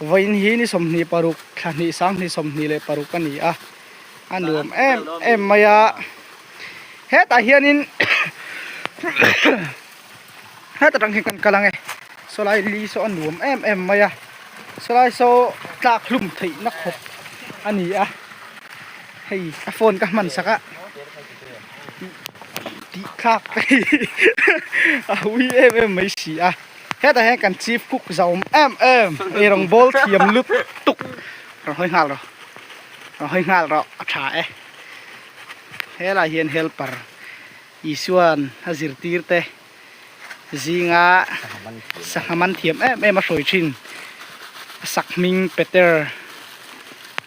Vawiin hi ni 26 thla hnih sang hnih 26 a ni a, a nuam em em mai a. Hetah hianin heta tang hian kan kal ang e, sawlai li saw a nuam em em mai a, sawlai saw tlak hlum theihna khawp a ni a, hei a phone ka hman sak a tih thlak te hi a ui em em mai si a, hetah hian kan chief cook zauhawm em em eirawng bawl thiam lutuk rawn hawi nghal rawh rawn hawi nghal rawh a tha e. Helai hian helper Isuan a zirtir te zinga sangha man thiam em em a hruai thin a sak hming Peter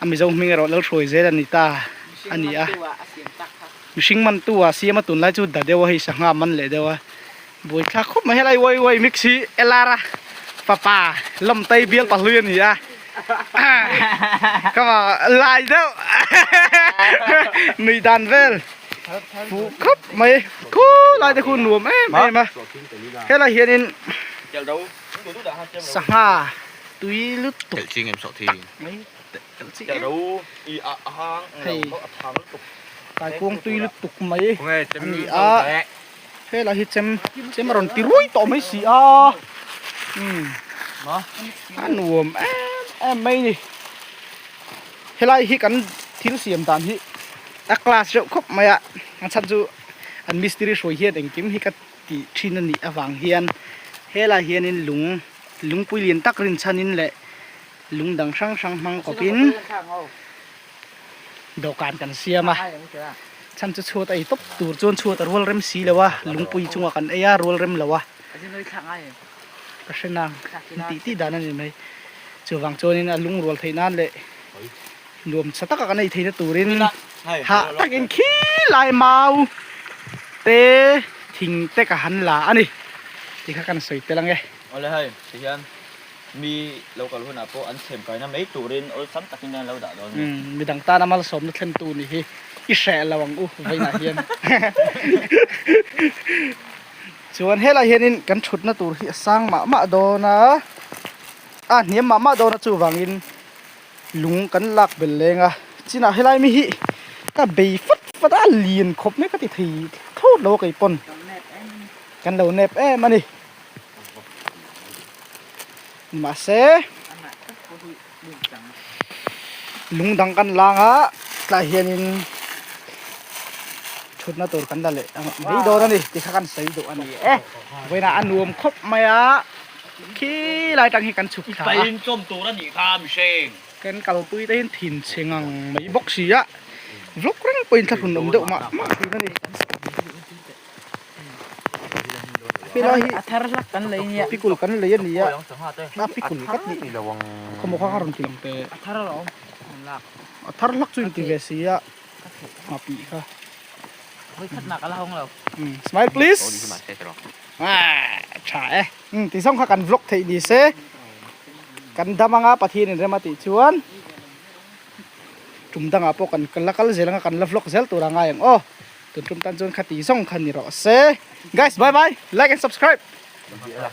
a Mizo hming erawh Lalhruai zel a ni ta a ni a mihring man tu ah siam a tunlai chu da deuh a hei sangha man leh deuh a buaithlak khawp mai helai uai uai mix hi Elara fapa Lawmtei bial pahlui a ni a ka lai deuh nui dan vel fuh khawp mai khulai te khu nuam em em a helai hianin sangha tui lutuk tak mai hei kaikuang tui lutuk mai a ni a. Helai hi chem chem a rawn ti ruai tawh mai si a umm a nuam em em mai ni helai hi kan thil siam dan hi a class reuh khawp mai a a chhan chu an mistiri hruai hian engkim hi ka tih thin a nih avang hian helai hianin lung lungpui lian tak rinchhanin leh lung dang hrang hrang hmang kawpin. Dawhkan kan siam a, chhan chu chhuat a ei tawp tur chuan chhuat a rual rem si lo a, lungpui chungah kan ei a rual rem lo a, ka hre nang tih tih dan a ni mai, chuvang chuanin a lungrual theih nan leh nuam sa taka kan ei theihna turin hah takin khi lai mau te thing te ka han la a ni tih kha kan sawi tel ang e. Awle hei tihian Mi lo kal hunah pawh an chhem kaina mai turin awlsam takin an lo dah dawn a ni. Midang tana malsawmna thlentu nih hi i hreh lo ang u vawiinah hian. Chuan helai hianin kan thutna tur hi a sang mah mah dawn a, a hniam mah mah dawn a chuvangin lung kan lak belh leng a. Chinah helai mi hi ka bei fat fat a, a lian khawp mai ka ti thei thlawt lo a keipawn. Kan lo nep em a ni. Mahse lung dang kan lang a tlai hianin thutna tur kan la leh mai dawn a ni tih kha kan sawi duh a ni e vawiinah a nuam khawp mai a khi lai tang hi kan chhuk thla a kan kalpui te hian thinchhe ngang mai bawk si a vlog reng pawhin thlahrun awm deuh mah mah thin a ni. Helai hi a thar hlak kan lei nia pikul kan lei a ni a a pikul vat ni khawmaw kha a rawn ti lang teh a thar alawm a thar hlak chu inti ve si a nghapih kha smile please tha e ti zawng kha kan vlog theih ni se kan dam anga Pathian in rem a tih chuan tum dangah pawh kan la kal zel anga kan la vlog zel tur a ngai ang aw. Tun tum tan chuan khati zawng kha ni rawh se. Guys bye bye like and subscribe.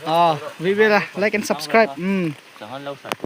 Ah, vi vela like and subscribe. Um.